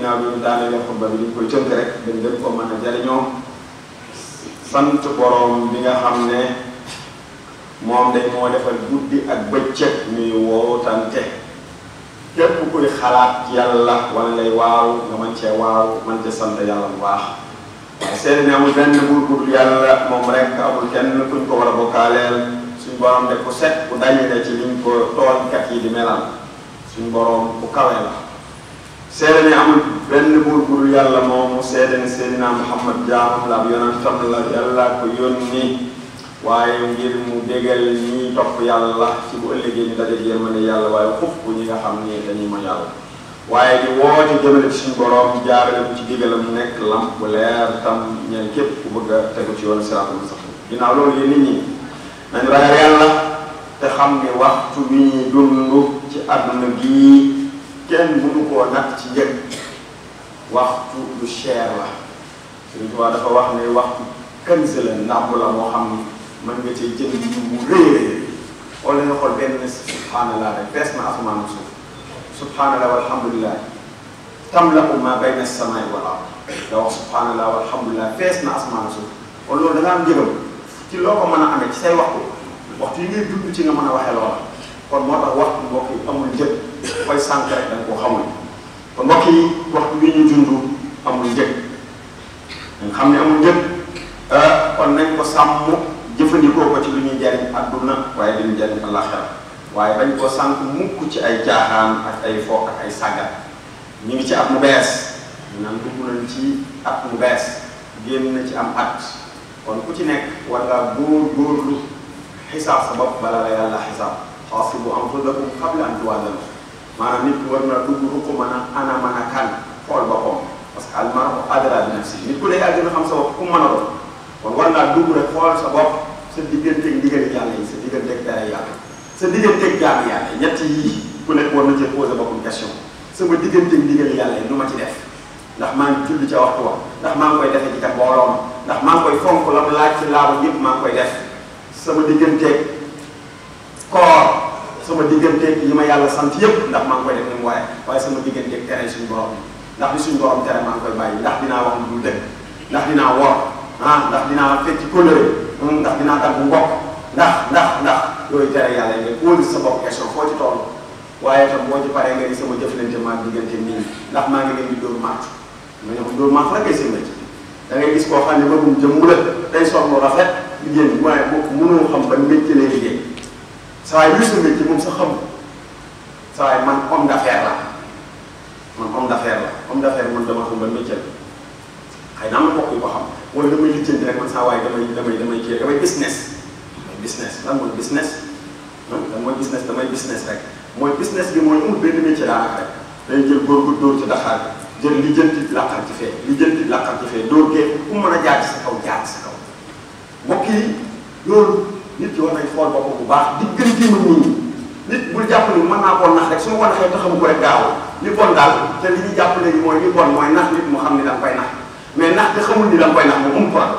ginnaaw bi ñu daaneel xutba bi ñu koy tënk rek dañ gën ko mën a jariñoo sant borom bi nga xam ne moom dañ moo defal guddi ak bëccëg ñuy wootante képp kuy xalaat yàlla wala ngay waaw nga mën cee waaw mën cee sant yàlla bu baax waaye seede ne amul benn buur bu dul yàlla moom rek amul kenn kuñ ko war a bokkaaleel suñ borom de ku set ku dañu ci liñ ko tooñkat yi di melal suñ borom ku kawe la seede ne amul benn buur bu dul yàlla moomu seede ne Seydina Muhammad jaamam la ab yonentam la yàlla ko yónni waaye ngir mu bégal ñi topp yàlla ci bu ëllëgee ñu daje yërmande yàlla waaye xuf bu ñi nga xam ni dañuy ma yàlla waaye di woote jëmale ci suñu borom jaarale ko ci digalam nekk lamp bu leer tam ñeen képp ku bëgg a tegu ci yoonu siraatul mustaqiim ginnaaw loolu yéen nit ñi nañu ragal yàlla te xam ni waxtu bi ñuy dund ci àdduna gii kenn mënu koo natt ci njëg waxtu lu cher la Sëriñ Tuubaa dafa wax ne waxtu kanz la ndàmb la moo xam ni mën nga cee jënd ji mu rëy wala nga xool benn subhanallah rek fees na asamaan suuf subhanallah walhamdulillah tamla'u ma bayna as-samaa'i wal ard da wax subhanallah walhamdulillah fees na asamaan suuf kon loolu da nga am njëgam ci loo ko mën a amee ci say waxtu yi ngay dund ci nga mën a waxee loola kon moo tax waxtu mbokk yi amul njëg koy sànq rek da nga koo xamul kon mbokk yi waxtu wi ñu dund amul njëg nga xam ne amul njëg kon nañ ko sàmm jëfandikoo ko ci lu ñuy jariñ adduna waaye duñu jariñ àllaxira waaye bañ ko sànq mukk ci ay jaaxaan ak ay fo ak ay sàggat ñu ngi ci at mu bees ñu naan dugg nañ ci at mu bees génn na ci am at kon ku ci nekk war ngaa góorgóorlu xisaab sa bopp bala la yàlla xisaab xaasibu anfusakum qabla an tuwazanu maanaam nit ki war na dugg ruq mën a ana mën a kan xool boppam parce que almaru adra bi nafsi nit ku ne yaa gën a xam sa bopp ku mën a doon kon war ngaa dugg rek xool sa bopp sa digganteeg ndigal yàlla yi sa digganteeg tere yàlla sa digganteeg jaam yàlla yi ñett yi ku nekk war na cee posé boppam question sama digganteeg ndigal yàlla yi lu ma ci def ndax maa ngi julli ca waxtu wa ndax maa ngi koy defee ci kat mbooloom ndax maa ngi koy fonk la mu laaj ci laabu yëpp maa ngi koy def sama digganteeg koor sama digganteeg yi ma yàlla sant yëpp ndax maa ngi koy def ni mu waree waaye sama digganteeg tere suñu borom ndax li suñu borom tere maa ngi koy bàyyi ndax dinaa wax lu dul dëgg ndax dinaa wor ndax dinaa fekk ci kóllëre ndax dinaa dagg mbokk ndax yooyu tere yàlla yi nga posé sa bopp question foo ci toll waaye tam boo ci paree nga ni sama jëflante maa diggante nit ñi ndax maa ngi leen di dóor màtt ma ne ko dóor màtt rek ngay seen métier da ngay gis koo xam ne magum jëm mu la day sol lu rafet liggéey waaye boo mënoo xam ban métier lay liggéey saa waay luy sa métier moom sa xamul saa waay man homme d'affaires la man homme d'affaires man dama xam ban métier la xëy na am na mbokk yu ko xam wala damay lijjanti rek man saa waay damay business lan mooy business damay business rek mooy business bi mooy amul benn métier daanaka rek dañuy jël góor gu dóor ci Dakar bi jël lijjanti làqal ci fee dóor kee ku mën a jaar ci sa kaw mbokk yi loolu nit ki war nañ xool boppam bu baax diggante ma nit ñi nit bul jàpp ni mën naa koo nax rek su ma ko naxee te xamu ko rek gaaw li bon daal te li ñuy jàpp léegi mooy li bon mooy nax nit mu xam ni da nga koy nax mais nax te xamul ni da nga koy nax moom problème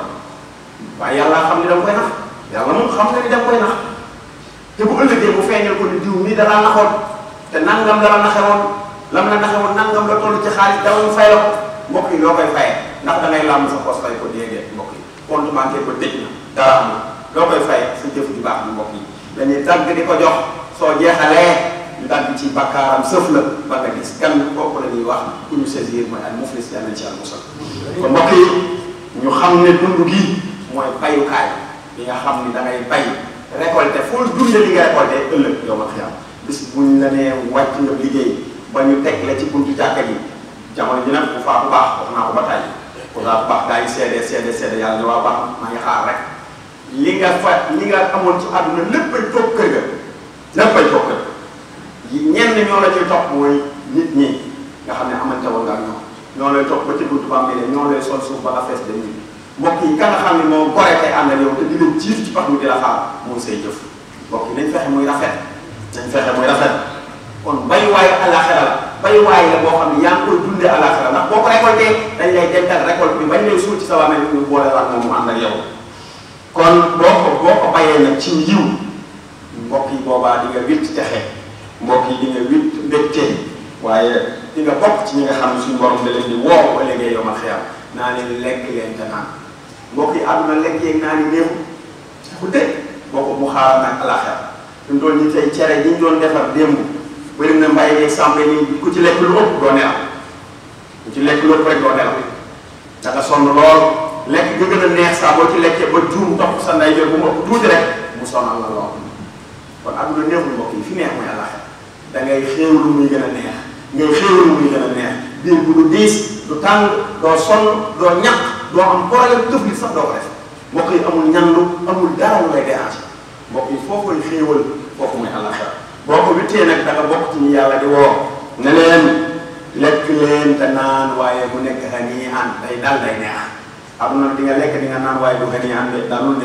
waaye yàlla xam ni da nga koy nax yàlla moom xam nga ni da nga koy nax te bu ëllëgee mu feeñal ko ni diw mii dalaa naxoon te nangam dala naxewoon lam la naxewoon nangam la toll ci xaalis dawal fay la ko mbokk yi loo koy fayee ndax da ngay làmb sa poos fay ko déedéet mbokk yi compte bancaire ko tëj na dara amul loo koy fayee sa jëf ju baax bi mbokk yi dañuy dagg di ko jox soo jeexalee ñu dagg ci bakkaaram sëf la ba nga gis kan kooku la ñuy wax ku ñu saisir mooy al muflis yàlla ci al musal kon mbokk yi ñu xam ne dund gi mooy bayukaay bi nga xam ni da ngay bay récolté foo dundee li nga récolté ëllëg yow ma xiyam bis buñ la nee wàcc nga liggéey ba ñu teg la ci buntu jàkka ji jamono ji nag ku faatu baax wax naa ko ba tey ku faatu baax gaa yi seede yàlla ne waa baax maa ngi xaar rek li nga amoon ci àdduna léppay toog kër ga léppay toog kër ñenn ñoo la ciy topp mooy nit ñi nga xam ne amante woon nga ak ñoo lay topp ba ci buntu ba am ñoo lay sol suuf ba nga fees dem nit mbokk yi ka nga xam ne moom gore tey ànd ak yow te di leen jiif ci pax mu di la xaar mooy say jëf mbokk yi nañ fexe muy rafet kon bayuwaayu àllaaxira la bayuwaay la boo xam ne yaa ngi koy dundee àllaaxira ndax boo ko récolté dañ lay dental récolte bi bañ lay suul ci sa wàmmeel ñu boole waat moom mu ànd ak yow kon boo ko bayee nag ci yiw mbokk yi boobaa di nga witt texe mbokk yi di nga witt mbégte waaye di nga bokk ci ñi nga xam ne suñu borom da leen di woo ba léegi yow ma xiyam naa leen lekk leen te naan mbokk yi àdduna lekk yeeg naa ni néew ku dee boo ko mu xaaral nag alaxira ñu doon ñi tey cere ñi ñu doon defar démb bëri na mbay yeeg sàmbe ni ku ci lekk lu ëpp doo nelaw ku ci lekk lu ëpp rek doo nelaw da nga sonn lool lekk nga gën a neex saa boo ci lekkee ba juum topp sa nday jor bu mu ëpp tuuti rek mu sonal la lool kon àdduna neexul mbokk yi fi neex mooy alaxira da ngay xéewlu muy gën a neex ngay xéewlu muy gën a neex biir bu du diis du tàng doo sonn doo ñàkk doo am problème tëf li sax doo ko def mbokk yi amul ñandu amul dara lu lay déranger mbokk yi foofu lay xéewal foofu muy alaxira boo ko wittee nag da nga bokk ci ñi yàlla di woo ne leen lekk leen te naan waaye bu nekk xanii an day dal day neex aduna di nga lekk di nga naan waaye du xanii an de dalul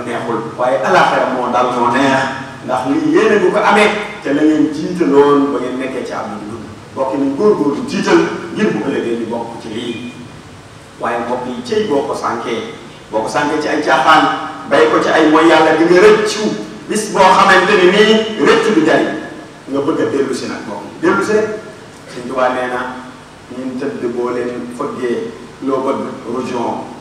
neexul waaye alaxira moo dal moo neex ndax lii yéene du ko amee te la ngeen jiitaloon ba ngeen nekkee ci am di dund mbokk yi nañ góorgóorlu jiital ngir bu ëllëgee ñu bokk ci lii waaye mbokk yi cëy boo ko sànkee ci ay caaxaan bay ko ci ay mooy yàlla di nga rëccu bis boo xamante ni nii rëccu du jariñ nga bëgg a dellu si nag mbokk yi dellu si rek Sëñ Tuubaa nee na ñun tëdd boo leen fëggee loo bëgg rujon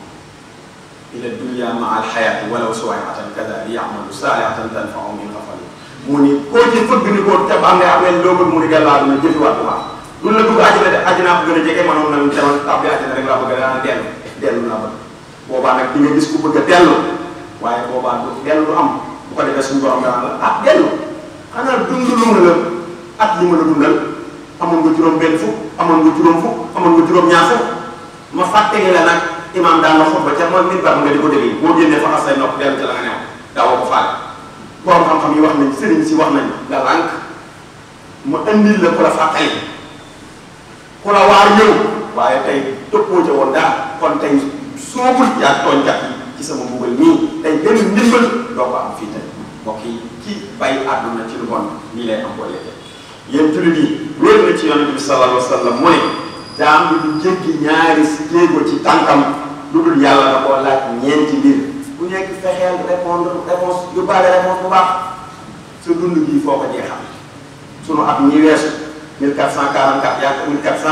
ila dunya ma al xayaati walaw suwaayatan kada li yamalu saalihatan tanfa'u min xafali mu ni koo ci fëgg ni ko te ba nga amee loo bëgg mu ni gàllaa duna jëfiwaat bu baax duñ la dugg àjjana de àjjanaa ko gën a jege manoon na demal tàbbi àjjana rek laa bëgg daana dellu laa bëgg boobaa nag di nga gis ku bëgg a dellu waaye boobaa du dellu du am bu ko defee suñu borom danaa la ah dellu xanaa dund lu ma la at li ma la dundal amoon nga juróom benn fukk amoon nga juróom fukk amoon nga juróom ñaar fukk ma fàttali la nag imam daan na xutba ca mooy minbar nga di ko déglu boo génnee fa xas say nopp dellu ca la nga neew daawoo ko faale borom xam-xam yi wax nañ sëriñ si wax nañ nga lànk mu andil la ku la fàttali ku la waar ñëw waaye tey toppoo ca woon daal kon tey soobul yaa tooñkat yi ci sama mbugal nii tey benn ndimbal doo ko am fii tey mbokk yi kii bàyyi àdduna ci lu bon nii lay am boo léegi yéen jullit yi wér na ci yonente bi sallallahu alayhi wa sallam mu ne jaam bi du jéggi ñaari jéego ci tànkam lu dul yàlla da koo laaj ñeenti mbir bu nekk fexeel réponse yóbbaale réponse bu baax sa dund gii foo ko jeexal sunu at ñi weesu 1444 yaa 1400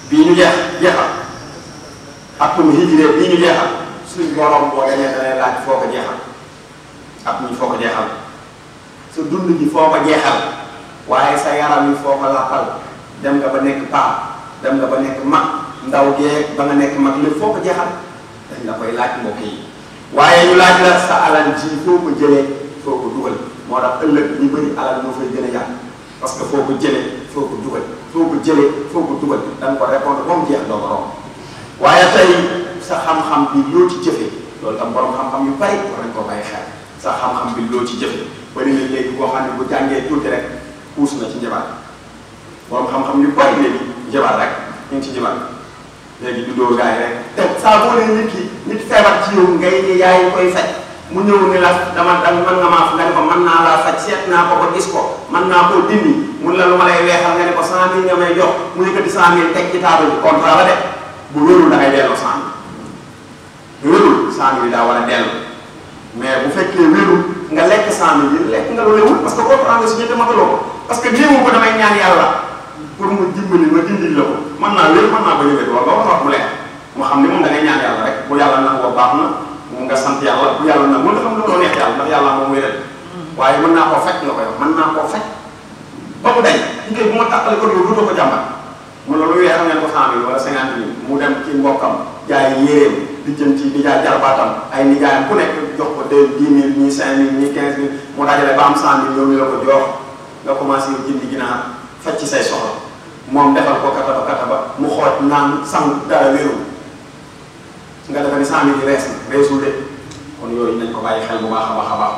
bii ñu jeexal atum hijré bii ñu jeexal suñ borom boo demee da lay laaj foo ko jeexal at mi foo ko jeexal sa dund gi foo ko jeexal waaye sa yaram yi foo ko lappal dem nga ba nekk paa dem nga ba nekk mag ndaw geeg ba nga nekk mag lépp foo ko jeexal dañ la koy laaj mbokk yi waaye ñu laaj la sa alal ji foo ko jëlee foo ko dugal moo tax ëllëg ñu bëri alal moo fay gën a yàgg parce que foo ko jëlee foo ko dugal foo ko jëlee foo ko dugal da nga ko répondre ba mu jeex doo ko romb waaye tey sa xam-xam bi loo ci jëfee loolu tam borom xam-xam yu bari war nañ ko bàyyi xel sa xam-xam bi loo ci jëfee bari na léegi boo xam ne bu jàngee tuuti rek puus na ci njabaat borom xam-xam yu bari léegi njabaat rek ñu ngi ci njabaat léegi du dóor gars yi rek te saa boo leen nit ki nit feebar ci yow ngay ni yaay koy faj mu ñëw ni la dama mën nga maa nga ne ko mën naa laa faj seet naa ko ba gis ko mën naa koo dindi mun la lu ma lay weexal nga ne ko 100 000 nga may jox mu yëkkati 100 000 teg ci table bi contrat la de bu wérul da ngay delloo 100 000 bu wérul 100 000 daa war a dellu mais bu fekkee wérul nga lekk 100 000 yi lekk nga lu lewul parce que contrat nga signé te mataloo ko parce que néewu ko damay ñaan yàlla pour mu dimbali ma dindi la ko mën naa wér mën naa bañ a wér wala nga wax bu leer mu xam ne moom da ngay ñaan yàlla rek bu yàlla nangoo baax na mu nga sant yàlla bu yàlla nag mën nga xam looloo neex yàlla ndax yàlla moom wéral waaye mën naa koo faj nga koy wax mën naa koo faj ba mu day ñu koy bu ma tàqale ko yow dootoo ko jàmbat mun la lu weexal ngeen ko 100 000 wala 50 000 mu dem ci mbokkam jaay yéreem di jëm ci di jaay jarbaatam ay nijaayam ku nekk jox ko 10 000 ñii 5 000 ñii 15 000 mu dajale ba am 100 000 yow mi la ko jox nga commencé jëndi ginaar faj ci say soxla moom defal ko kataba mu xooj naan sang dara wéeru nga defa ni 100 000 yi reesul de kon yooyu nañ ko bàyyi xel bu baax a baax a baax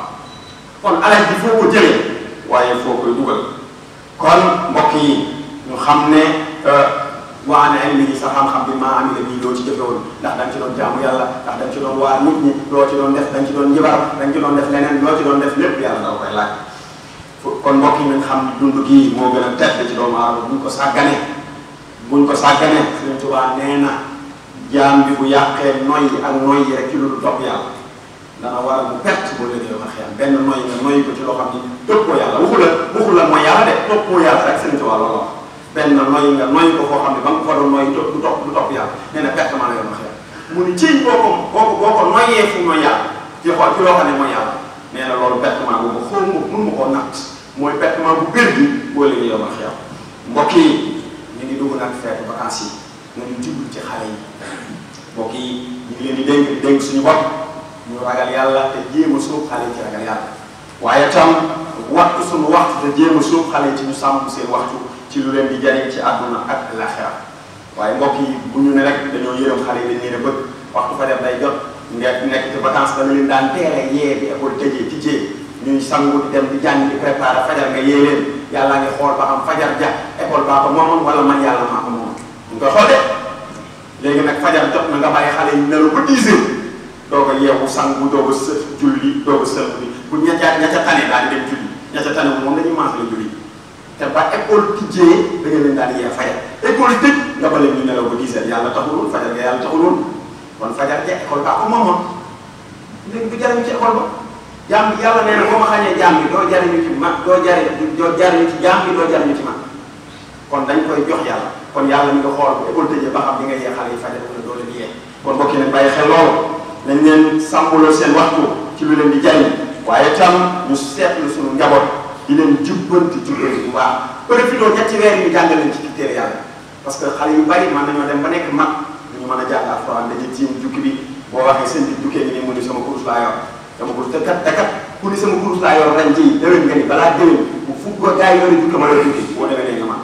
kon alal bi foo ko jëlee waaye foo koy dugal kon mbokk yi ñu xam ne waa ne ilmi sa xam-xam bi maa amee bii loo ci jëfewoon ndax da nga ci doon jaamu yàlla ndax da nga ci doon waar nit ñi loo ci doon def da nga ci doon njibar da nga ci doon def leneen loo ci doon def lépp yàlla da koy laaj kon mbokk yi nañ xam dund gii moo gën a tedd ci doomu aadama buñ ko sàggane Sëriñ Tuubaa nee na jaam bi bu yàqee noyyi ak noyyi rek ci lu topp yàlla dana waral mu perte boo léegi yow xiyam benn noy nga noy ko ci loo xam ni toppoo yàlla waxu la mooy yàlla de toppoo yàlla rek sëñ Tuubaa loolu wax benn noy nga noy ko foo xam ne ba nga ko fa doon noy du topp yàlla nee na perte maa la yow xiyam mu ni ciy boo ko noyee fu mooy yàlla ci xool ci loo xam ne mooy yàlla nee na loolu pertement boobu xaw ma mun ma koo natt mooy pertement bu bér bi boo léegi yow xiyam mbokk yi ñu ngi dugg nag feetu vacances yi nañu jublu ci xale yi mbokk yi ñu ngi leen di dénk suñu bopp ñu ragal yàlla te jéem a suuf xale yi ci ragal yàlla waaye tam waxtu suñu waxtu te jéem a suuf xale yi ci ñu sàmm seen waxtu ci lu leen di jariñ ci àdduna ak laaxira waaye mbokk yi bu ñu ne rek dañoo yërëm xale yi dañ leen a bëgg waxtu fa def day jot nga nekk ci vacances dana leen daan teel a yee bi école tijjee ñuy sangu di dem di jàng di préparer fajar nga yee leen yàlla ngi xool ba xam fajar ja école baa ko moomoon wala man yàlla maa ko moomoon ñu koy xool de léegi nag fajar jot na nga bàyyi xale yi nelaw ba 10 heures doo ko yeewu sangu doo ko julli doo ko sël bi bu ña ca tane daal di dem julli ña ca tane moom dañuy maas la julli te ba école tijjee da nga leen daal di yee fajar école tëj nga ba leen ñu nelaw ba 10 heures yàlla taxul woon fajar ga yàlla taxul woon kon fajar ja école baa ko moomoon léegi du jariñu ci école ba jaam bi yàlla nee na boo ma xañee jaam bi doo jariñu ci man doo jariñu ci jaam bi doo jariñu ci man kon dañ koy jox yàlla kon yàlla ñu nga xool bu école tëjee ba xam di nga yee xale yi fajar wala doo leen yee kon mbokk yi nag bàyyi xel loolu nañ leen sàmmuloo seen waxtu ci lu leen di jariñ waaye tam ñu seetlu suñu njaboot di leen jubbanti bu baax profité ñetti weer yi ñu jàngal leen ci téere yàlla parce que xale yu bari man nañoo dem ba nekk mag ñu mën a jàng alxuraan dañuy tiim jukki bi boo waxee seen bi jukkee ni mu ni sama kurus laa yor sama kurus te kat ku ni sama kurus laa yor ren jii déwén nga ni balaa déwén bu fukk ba gars yi yore jukki ma yor jukki boo demee nee nga man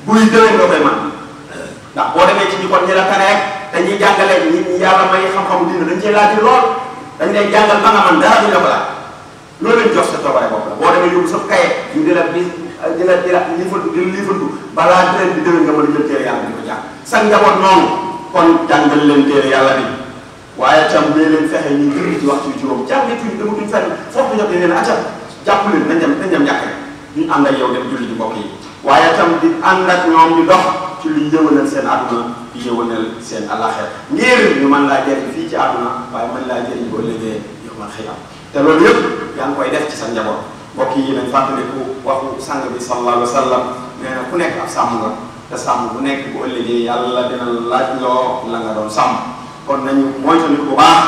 buy déwén nga koy man ndax boo demee ci ñi kon ñi la tane rek dañuy jàngale ñi yàlla may xam-xamu dina dañ cee laaj lool dañ lay jàngal ba nga man dara duñ la ko laaj loolu leen jox sa toobare bopp la boo demee yóbbu sa kaye ñu di la liifantu balaa déwén bi déwén nga mën a jël téere yàlla di ko jàng sa njaboot noonu kon jàngal leen téere yàlla bi waaye tam dee leen fexe ñu julli ci waxtu yu juróom jàngee tuuti dama duñ fenn foofu jot leen acam jàpp leen nañ dem ñàkk rek ñu ànd ak yow dem julli ji mbokk yi waaye tam di ànd ak ñoom ñu dox ci luy yëwanal seen àdduna di yëwanal seen alaxir ngir ñu mën laa jëriñ fii ci àdduna waaye mën laa jëriñ boo liggéey yow man xiyam te loolu yëpp yaa ngi koy def ci sa njaboot mbokk yi nañ fàttaliku waxu sang bi sallallahu alayhi wa sallam nee na ku nekk ab sàmm nga te sàmm bu nekk bu ëllëgee yàlla dina laaj loo la nga doon sàmm kon nañu moytandiku bu baax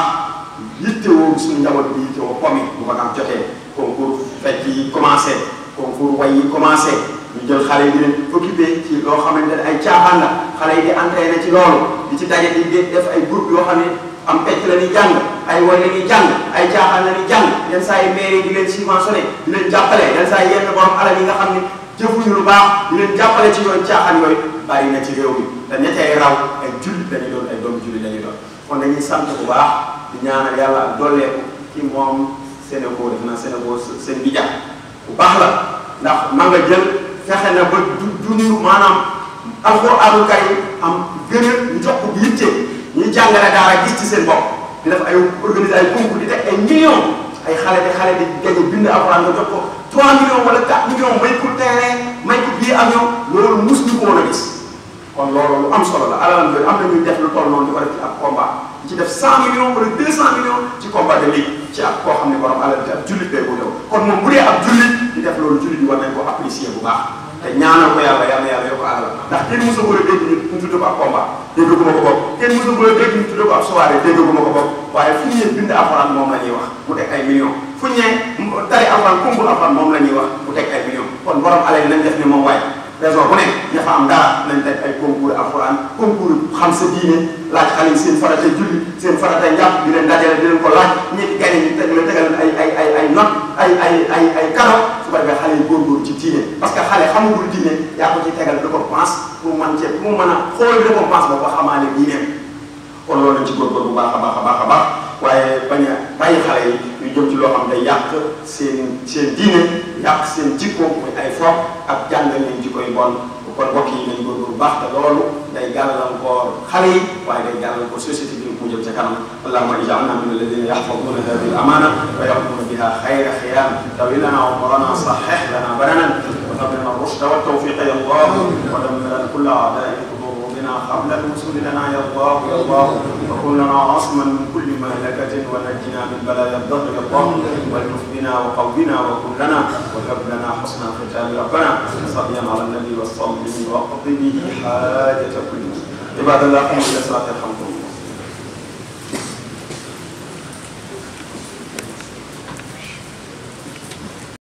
yittewoo suñu njaboot bi yittewoo pomi bu vacances jotee concours fecc yi commencé concours way yi commencé ñu jël xale yi di leen occupé ci loo xamante ne ay caaxaan la xale yi di entraîné ci loolu di ci daje di def ay groupe yoo xam ne am pecc la ñuy jàng ay way la ñuy jàng ay caaxaan la ñuy jàng yenn saa yi maire yi di leen subventionné di leen jàppale yenn saa yi yenn borom alal yi nga xam ne jëfuñu lu baax di leen jàppale ci yooyu caaxaan yooyu bari na ci réew mi te ñettee raw ay jullit dañuy doon ay doomu jullit dañuy doon kon dañuy sant bu baax di ñaanal yàlla ak dolleeku ci moom Sénégal def na Sénégal seen bi jàpp bu baax la ndax ma nga jël fexe na ba du niru maanaam alxuraanul karim am gën a ñu jox ko yitte ñuy jàngale daara gis ci seen bopp di def ay organiser ay concours di teg ay millions ay xale di gaje bind alxuraan nga jox ko 3 millions wala 4 millions may ko terrain may ko bii avion loolu mus ñu ko woon a gis kon loolu lu am solo la alalam jooju am na ñuy def lu toll noonu di ko def ci ab combat ci def 100 millions wala 200 millions ci combat de ligue ci ab koo xam ne borom alal bi ab jullit bee ko ñëw kon moom bu dee ab jullit di def loolu jullit yi war nañ ko apprécier bu baax te ñaanal ko yàlla yàlla yokk alal ndax kenn mos a war a dégg ñu tudde ko ab combat déggaguma ko bopp kenn mos a war a dégg ñu tudde ko ab soirée déggaguma ko bopp waaye fu ñu bind alxuraan moom la ñuy wax mu teg ay millions fu ñu tari alxuraan concours alxuraan moom la ñuy wax mu teg ay millions kon borom alal yi nañ def ni moom waaye raison bu ne ña fa am dara nañ teg ay concours alxuraan concours xam sa diine laaj xale yi seen farata julli seen farata njàpp di leen dajale di leen ko laaj ñetti gane ñi tegal ay note ay cadeau su ko defee xale yi góorgóorlu ci diine parce que xale xamagul diine yaa ko ci tegal récompense pour man cee pour mën a xool récompense ba ko xamaale diineem kon loolu lañ ci góorgóorlu bu baax a baax a baax a baax waaye bañ a bàyyi xale yi ñu jëm ci loo xam day yàq seen diine yàq seen jikko muy ay foof ak jàngal leen jikko yu bon kon mbokk yi nañ góorgóorlu bu baax te loolu day gàllankoor xale yi waaye day gàllankoor société bi mu jëm ca kanam allahumma ij'alna min alladhina yahfazuna hadhihi al-amana wa yaqumuna biha khayra qiyam tawi lana umrana sahih lana badanan wa hab lana ar-rushda wat-tawfiqa ya Allah wa dammir kulla a'da'in بنا قبل الوصول لنا يا الله يا الله، وكن لنا عاصما من كل مهلكة، ونجنا من بلايا الدهر يا الله، والتف بنا وقونا وكن لنا، وهب لنا حسن الختام ربنا، صليا على النبي وصلي واقض به حاجة كل عباد الله. قوموا إلى صلاة الحمد.